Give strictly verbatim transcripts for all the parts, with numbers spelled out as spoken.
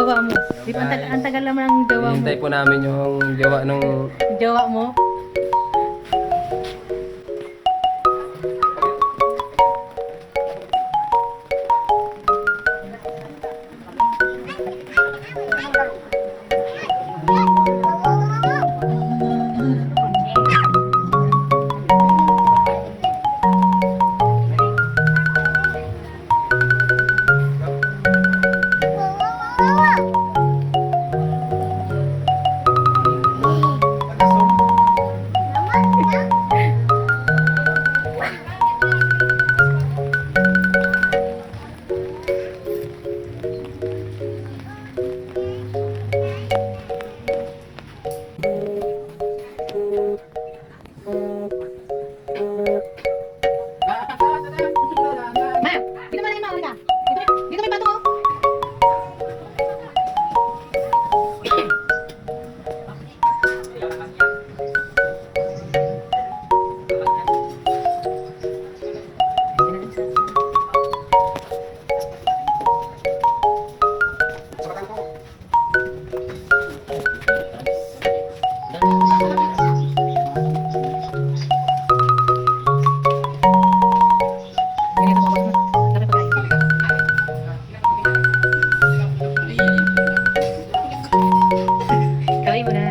Jowa mo. Di ba, ang tag-, ang tagal naman ng jowa mo. Hinihintay po namin yung jowa ng jowa mo. Ma, dito mo lang yung mga ulo ka. Dito, dito may patong, oh. Kaway mo na.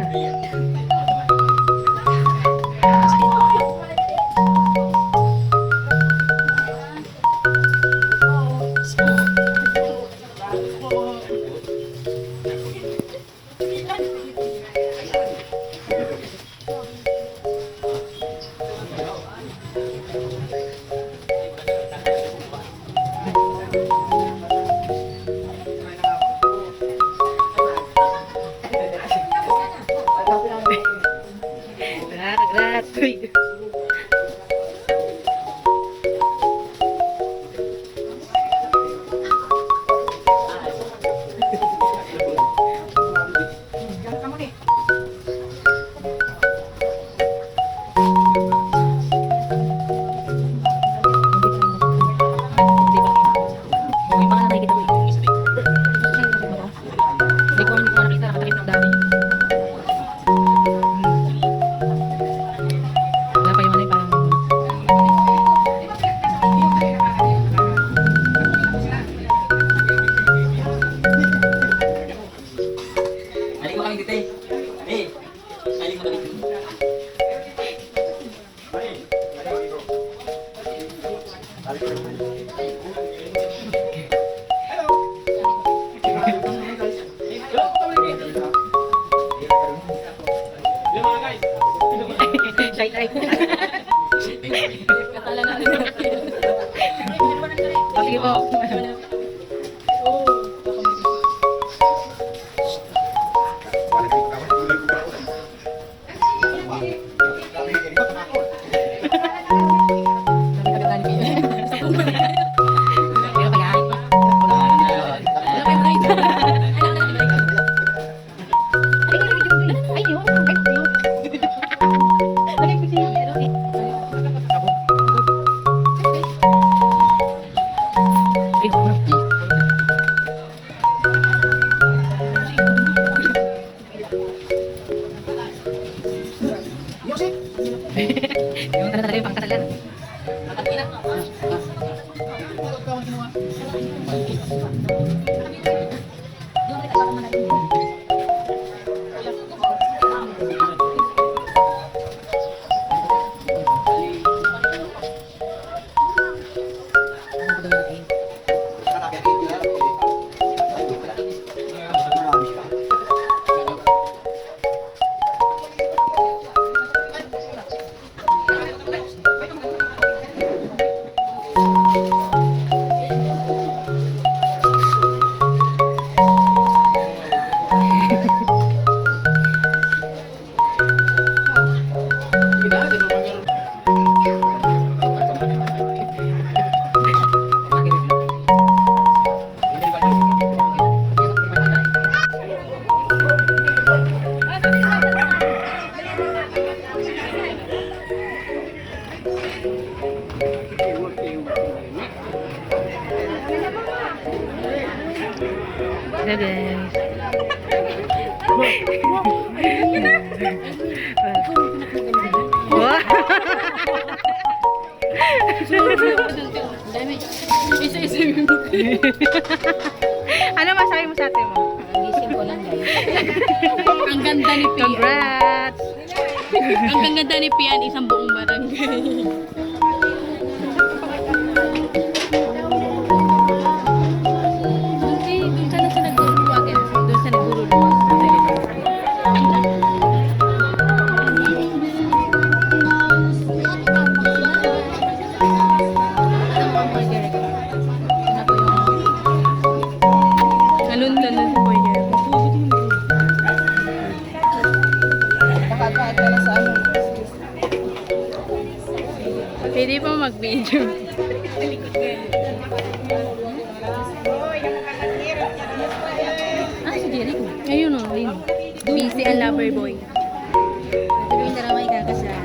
Grabe, grabe. Hindi ko, hindi ko nakita, nakatakip ng dami. Wala pa yung ano, yung parang Aligo kami dito eh. Eh, aligo kami dito. Shy type. Sige po. Yung talaga yung pangkasalan. Hello guys. Wow. Isa-isa yung Ano masabi mo sa ate mo? Gising ko lang, guys. Ang ganda ni Pian. Congrats! Ang ganda ni Pian, isang buong barangay. Doon kay, doon ka na sa nagluluwagan. Doon sa nagluluwagan. Alon-alon po yan. Nakakaat ka na sa ano. Pwede pa mag-video. Ah, si Jericho. Ayun o, ayun. Busy ang lover boy. Tuloy na raw ay kakasal.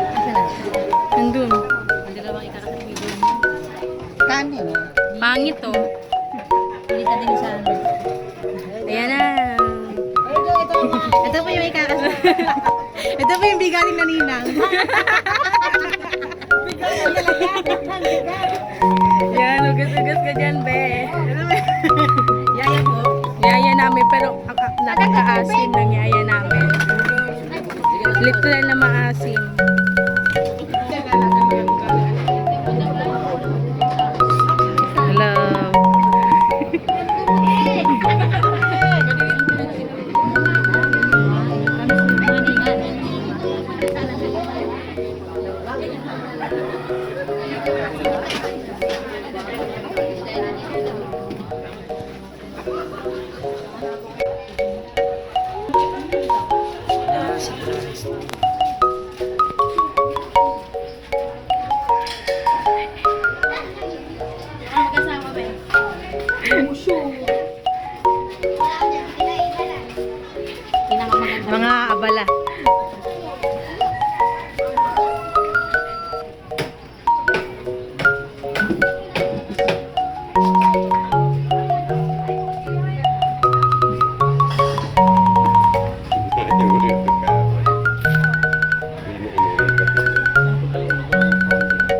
Asa na? Nandun. Hindi raw ay kakasal. Kani? Pangit o. Hindi ka din sa ano. Ayan na. Ito po yung ikakasal. Ito po yung bigaling na ninang. Yan, ugas-ugas ka dyan, be. Yaya mo? Yaya namin, pero ang, ang, napakaasim ng yaya namin. Literal na maasim. Hello. Mga abala.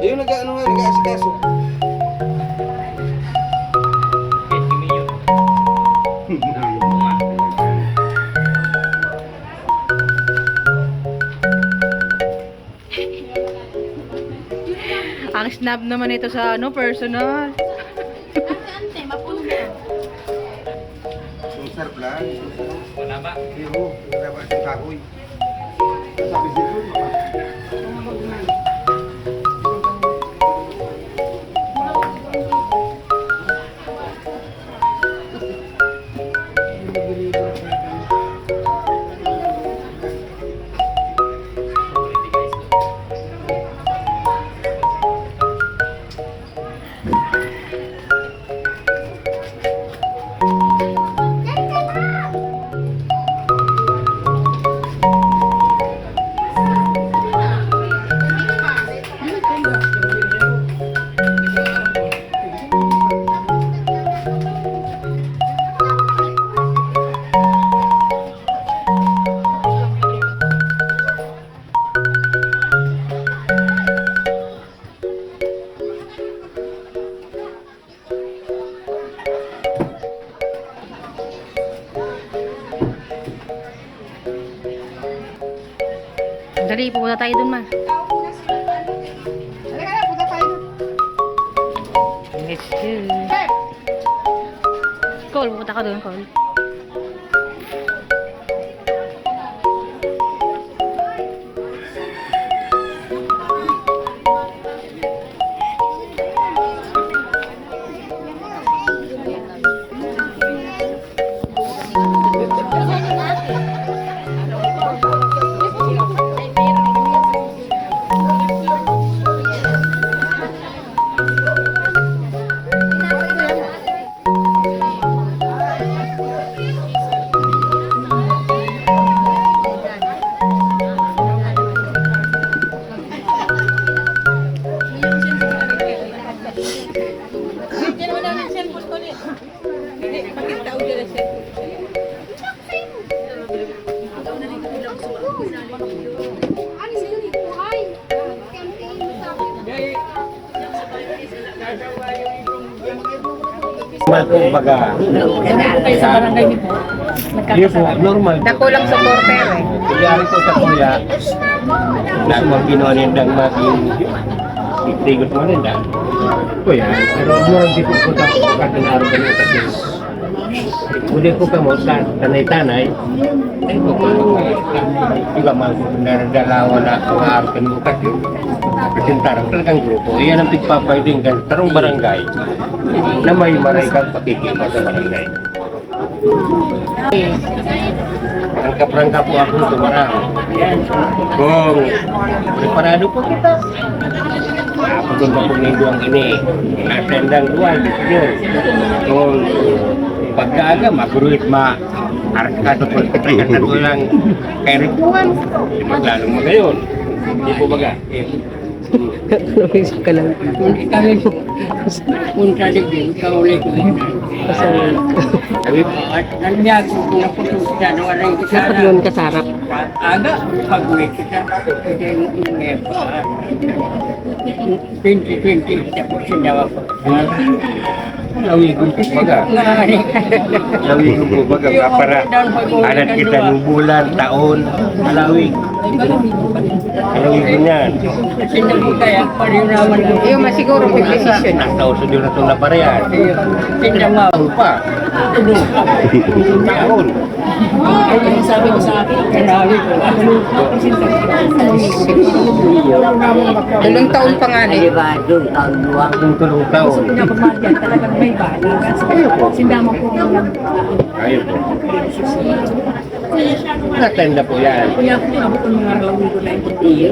Yung nag-ano nga, nag-aasikaso. Ang snob naman ito sa ano, personal. Ante, ante, mapuno na. Yung surf lang. Wala ba? Hindi, oo. Wala ba sa kahoy? Sabi dito, mama. Dali, pupunta tayo dun, ma. Let's go. Cole, pupunta ka dun, Cole. Mal, kumbaga, sa barangay niyo po? Yun po, normal. Dakulang supporter eh. Nangyari po sa kuya, na kung ginawa nindang maging ikrigot mo rin, ah. Kuya, pero murang di po po sa pagkakang araw kami kasi hindi po kamo sa tanay-tanay. Ay po po. Iba man, naradalawan na ako nga araw kami bukas yun. Presentaran talagang grupo. Iyan ang pigpapahiling kan tarong barangay na may maray kang pakikita sa barangay. Prangka-prangka po ako tumarang. Kung preparado po kita, apod pa po nindo ang ini. Natendang duwan, yun. Kung pagkaaga, magruit ma, arkato po, kaya na ko lang kay Ripuan, maglalong magayon. Di po baga? Isip ka lang. Kami po. Punta di din, kauli ko. Pasal. At nandiyan ko, kung napusunod siya, nung alam ko Dapat sana, yun kasarap. Aga, pag-uwi kita, kasi yung, yung, eh, twenty twenty, tapos sinawa ko. Lawigon po baga. Lawigon po baga, nga para alat kita ng bulan, taon. Lawig. Lawigon yan. Kasi na po kaya, pareho naman yung Iyo, masiguro, publication. Nasa uso nyo na itong naparehan. Tinama. Ano pa? Taon. Ay, yung sabi ko sa akin, grabe. Tulong taon pa nga ni. Di ba, doon, taon luwang? Kung tulong taon. Gusto ko na pamahal yan, talagang may balance. Sinda mo po. Ayun po. Natenda po yan. Kaya po, abot ang mga araw ko na yung pagpili.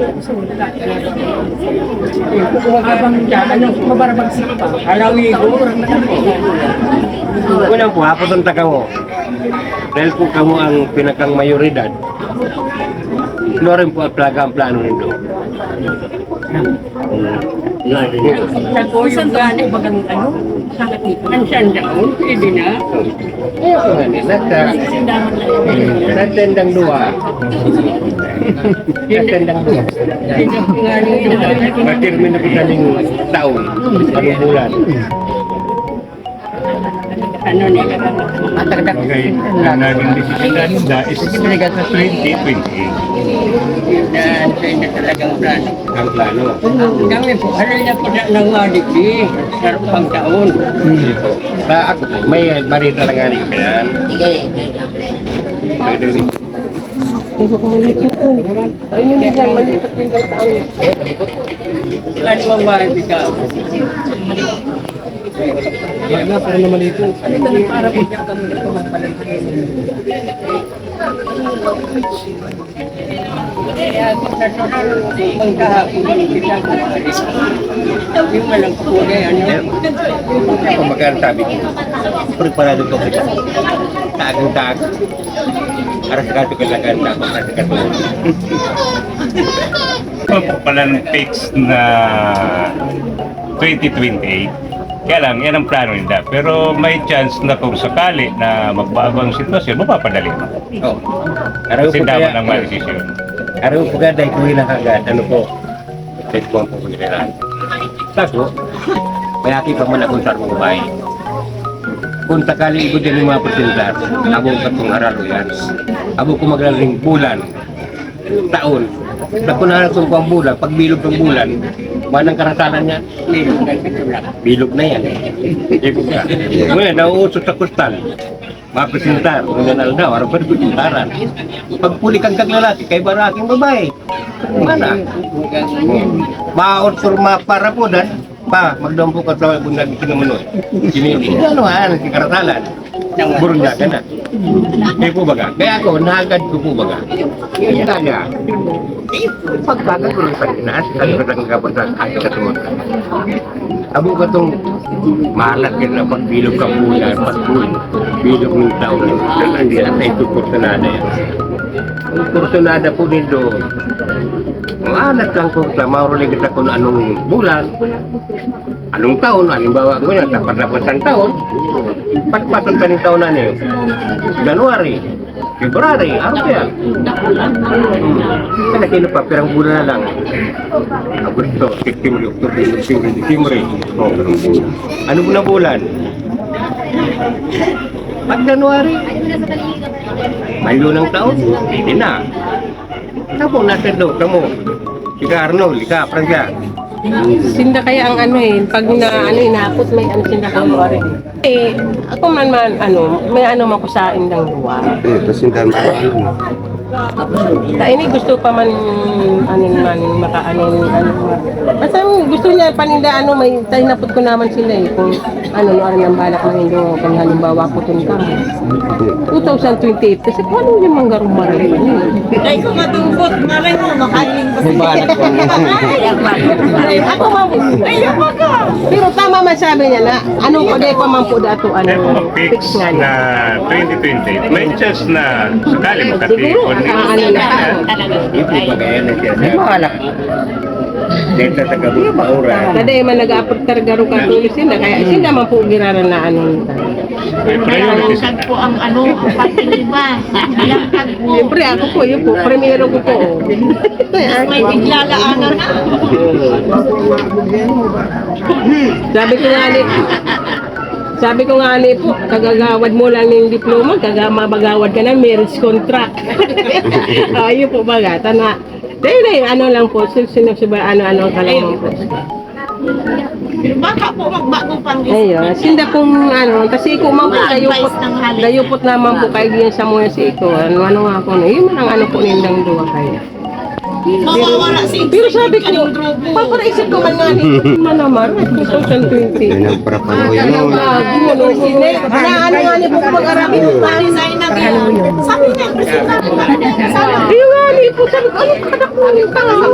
Habang dyan, ano, mabarabagsik pa. Araw ko. Unang po, hapon ang taga mo. Dahil po kamo ang pinakang mayoridad, ano rin po talaga ang plano nindo? Sa po yung gani, bagang ano, sakit nito. Ang sanda ko, pwede na. Ayun po nga, nasa, natendang duwa. Natendang duwa. Matirmi na kita ning taon, anong bulan. Ano niya? Magay, ang naging desisyon na ninda is twenty twenty-eight. Yun na, siya na talagang plano. Ang plano. Kami po, ano na po na ng Maliki, sa pang taon. Sa ako, may barita lang nga rin yan. Sige. Pwede rin. Ano mo ba ikaw? Wala na, para naman ito. Ang kahapon, yung walang kulay, ano? Ako, magkano sabi ko? Preparado po kita. Tago-tago. Aras ka, ito kailangan na ako, aras ka, ito. Ito po pala ng fix na twenty twenty-eight. Kaya lang, yan ang plano nila. Pero may chance na kung sakali na magbago ang sitwasyon, mapapadali mo. Oh. Araw Kasi po dama kaya, ng mga desisyon. Araw po kaya dahil kuwi na kagad, ano po, Ito po ang pagkakailangan. Kaso, may aki pa man akong sarong babae. Kung sakali igod yan yung mga presentar, abo katong haralo yan. Abo ko maglaling bulan, taon. Sa kunahan sa buwan bulan, pag bilog ng bulan, manang karatalan niya, bilog na yan eh. Ibig ka. Ngayon, nauuso sa kustal. Mapresentar, unang aldaw, araw pa presentaran. Pagpuli kang kaglalaki, kay baraking babae. Mana? Maot forma para po dan, pa, magdampo ka sa bunag kinamunoy. Sinili. Ano, ah, nagkakaratalan. Burun niya ka na. Di po baga. Kaya ako, nahagad ko po baga. Kita niya. Pagbaga ko rin sa Pinas, ano ka nang kapag sa kahit sa tumag. Abo ka tong malat ka na pagbilog ka bulan, pagbilog ng taon. Hindi na tayo ito kursunada yan. Ang kursunada po nito, malat lang po sa mauruling kita kung anong bulan, anong taon, halimbawa ko yan, sa patapos ng taon, patapos ng taon na niyo, January, February, araw kaya? Sana kayo nagpapirang bulan na lang. Agosto, September, October, November, December. Oh, ano na bulan? Pag January, mayo ng taon, pwede na. Tapos nasa daw kamo. Ika Arnold, ika Francia. Sinda kaya ang ano eh, pag na ano, inapot may ano sinda kamo ari. Eh, ako man man, ano, may ano man ko sa indang duwa. Eh, kasi dami ko ano. Ta ini gusto pa man, ano man, makaano, ano. Basta gusto niya paninda, ano, may tahinapot ko naman sila eh. Kung ano, no, ano ang balak ng Indo, kung halimbawa, putun ka mo. Two thousand twenty-eight, kasi paano yung manggarong marami? Ay, kung matubot, maray mo, makain pa May balak po. Ako, ma'am. Ay, ako ka. Pero tama man sabi niya na, ano ko, di pa man po dato, ano, May mga fix fix nga na niya. twenty twenty. May chance na sakali makati. Siguro, ah, ano na. Ito, pag-ayan na siya. May mga anak. Dito sa Kabut, Maura. Kada man nag-aapot karga ro katulo sila, kaya sila man po giraran na ano nito. May priority. Ang tagpo ang ano, ang pagtiniba. Ilang tagpo. Siyempre, ako po, yun po, primero ko po. Oh. May biglalaanan na. Sabi ko nga ni, sabi ko nga ni po, kagagawad mo lang ng diploma, kaga mabagawad ka ng marriage contract. Ayun po, baga, tana. Dahil na yung ano lang po, sin- sinusuba, ano-ano ang kalaman po. Baka po magbago pang isa. Ayun, sinda pong ano, kasi ko man po, Mga dayupot, advice ng halik. Dayupot naman po kayo din sa mga si ito. Ano, ano nga po, no? Yun man ang ano po nilang duwa kayo. Mawawala si Pero sabi ko, Insan Kaning grupo. Paparaisip ko man nga ni, man naman, two thousand twenty. Yan ang para panuya nun. Ah, gumulo, sine. Na ano nga ni po mag-arabi. Resign na kayo. Sabi niya, presenta ko na. Sabi Ayun nga ni po, sabi ko, ano kadaklan yung tao?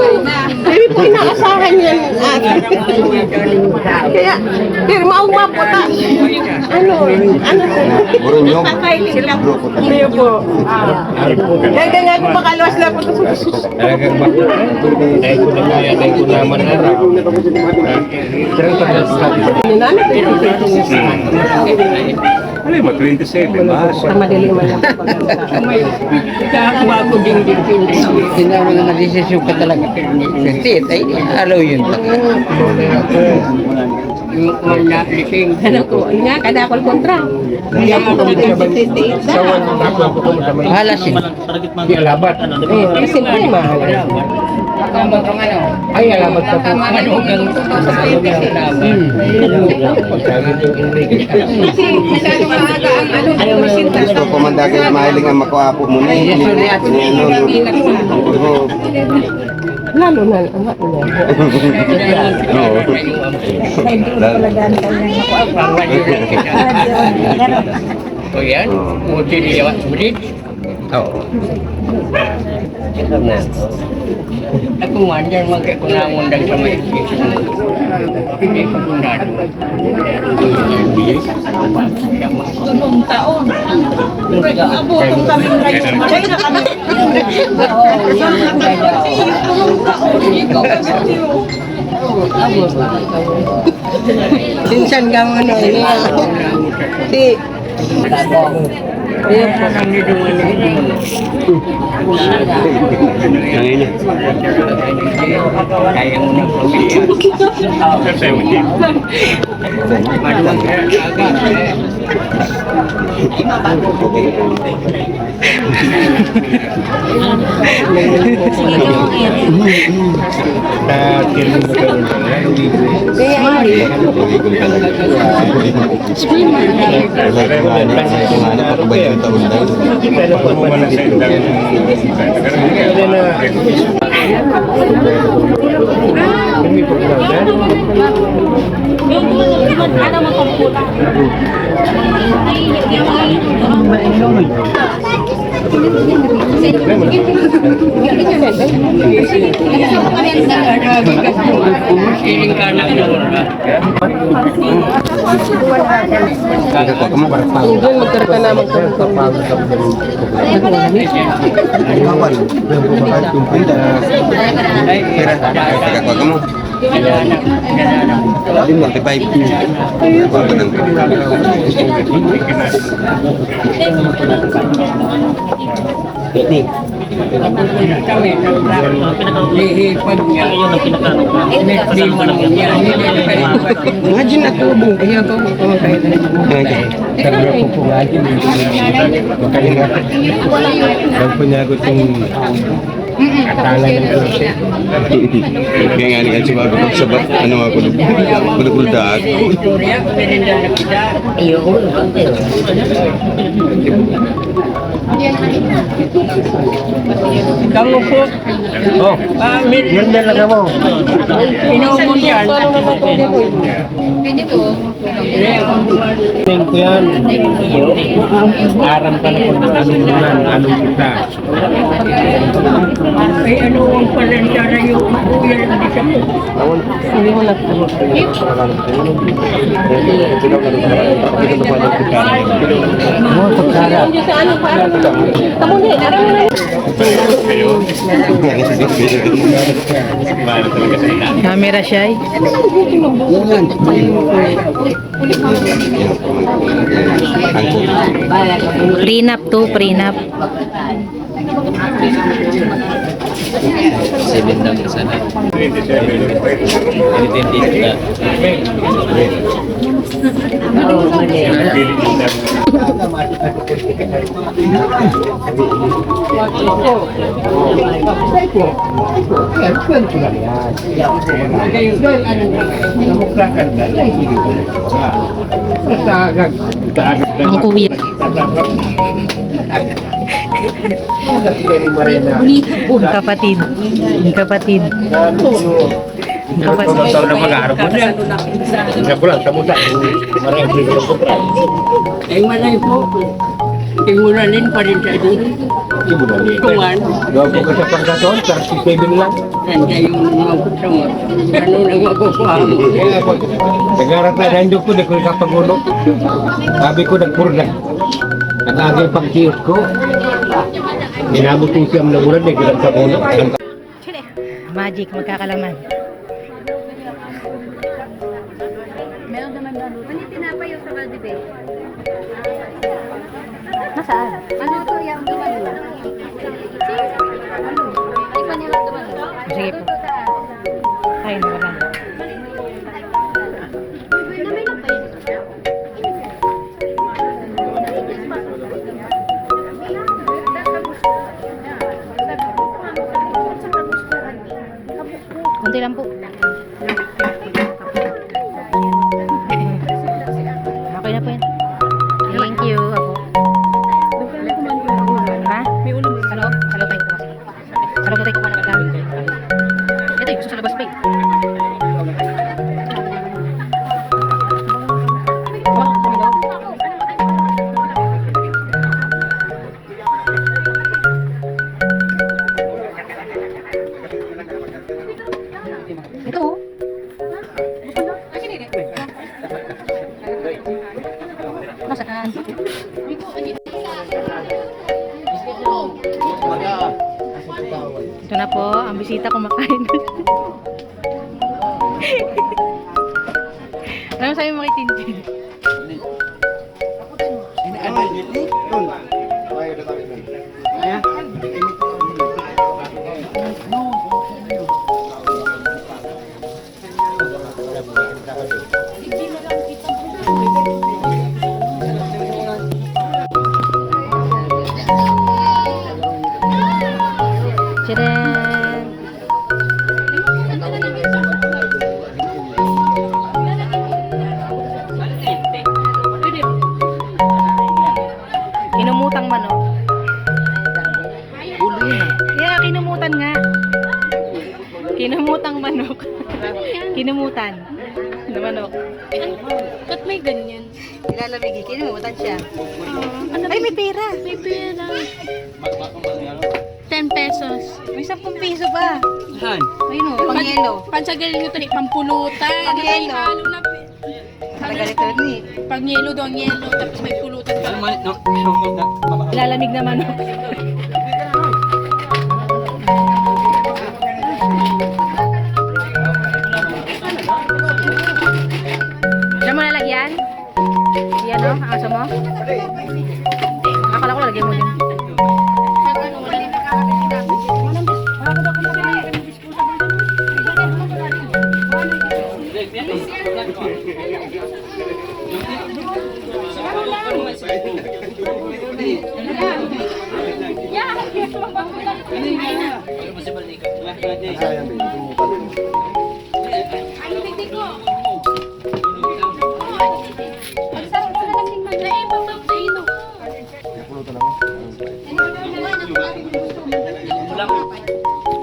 Hindi po inaasahan yan. Ah. Kaya, pero maugma po ta. Ano, ano po? Burunyo. Grupo. Hindi po. Ah. Kaya nga po makaluwas na po. Talagang ba? Dahil ko na kaya, dahil ko naman na. Ano namin? Ano yung mga twenty-seven? Mas Ang madali man lang. Kaya ako din din. Tinawag na nagdesisyon ka talaga. Kasi, ay, alaw yun. Yung mga lising. Ano ko, nga, kada akong kontra. Kaya ako din din. Bahala siya. Di alabat. Eh, kasi siyempre, mahal. Ay, alabat ka po. Hmm. Gusto ko man dati na mahiling ang makuha po mo na eh. Ni, ni, ano, no? Oo. Lalo na, anak mo. Oo. Lalo. O yan, Oo. Buti niya, buti. Oo. Ako nga, dyan magkakunangon lang sa may isip. Hindi ko kung nado. Tulong taon. Abot ang kami ngayon. Maray na kami. Tulong taon. Ikaw kasi Sinsan ka mo, no? Ini nga. Si Ayan po. Ang ina. Kaya mo na po. Diyan, magkarga na, magkarga. Teka, kuha ka mo. Forty-five. Imagine ako, bung, kaya to, kaya to. Okay. Wag po niya ako itong Kaya nga, ni Elsie, bago magsabat, ano ako, bulaguldaag. Kamo po. Oh, ah, min- ganda na kamo. Inuumon yan. Tingko yan. Aram ka na kung anong bulan, anong kita. Ay, ano ang palantara yung kuya lang di sa mo? Ano mo na? Ano mo na? Camera shy. Prenup to, prenup. Seven lang sana. Anything na. Ang kuya. Ang kapatid. Ang kapatid. Ang kapatid. Taon na mag-aarap mo niya. Sa kulang, sa musa. Maraming free ko ng sobra. Ay, malay po. Timulanin pa rin sa dito. Timulanin. Tungan. Gawa ko sa pagkataon, thirty-seven lang. Nandiyan yung mga gusto mo. Ano nang makukuha mo? Nag-aarap na rin ko, di ko nakapagulo. Sabi ko, nagpurga. Nag-agay pagkiyot ko. Inabot ko siyang nagulat, eh, kita sa puno. Magic, magkakalaman. Meron naman na luto. Ano yung tinapay yung sa Valdivia? Nasaan? Ano to? Yung gawin mo? Ano? Ay, panira naman. Sige po. Ay, wala. Konti lang po. Okay na po yan. Thank you. Ako. Ha? May ulam. Sa loob? Sa loob tayo po kasi. Sarap na tayo kumain ng pagkain. Ito, yung gusto sa labas pa eh. Ito, oh. Nasaan? Ito na po, ang bisita kumakain. Ano sabi mo kay Tintin? Tcharam! Kinumutang manok. Ulo yan. Yeah, kinumutan nga. Kinumutang manok. Kinumutan na manok. Ay, ba't may ganyan? Nilalamig eh. Kinumutan siya. Ah, ano Ay, may pera. May pera. Ten pesos. May sampung piso pa. Saan? Ayun o, pang-yelo. Pansagalan nyo ito, pampulutan. Pang-yelo. Halo na. Talaga ito ni. Pang-yelo daw ang yelo, tapos may pulutan pa. Ano man, no, no, no, no, mababa. Lalamig na manok.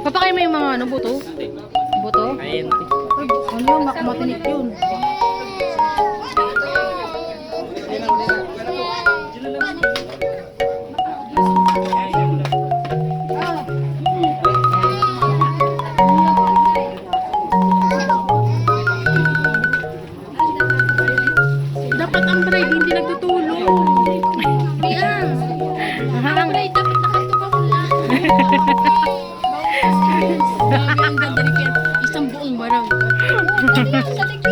Papakain mo yung mga ano, buto? Buto? Ayun. Ano yun? Mak-, matinik yun. Dapat ang bride hindi nagtutulog. Ang bride dapat nakatupa mo lang. Grabe, ang ganda ni Ken. Isang buong barangay.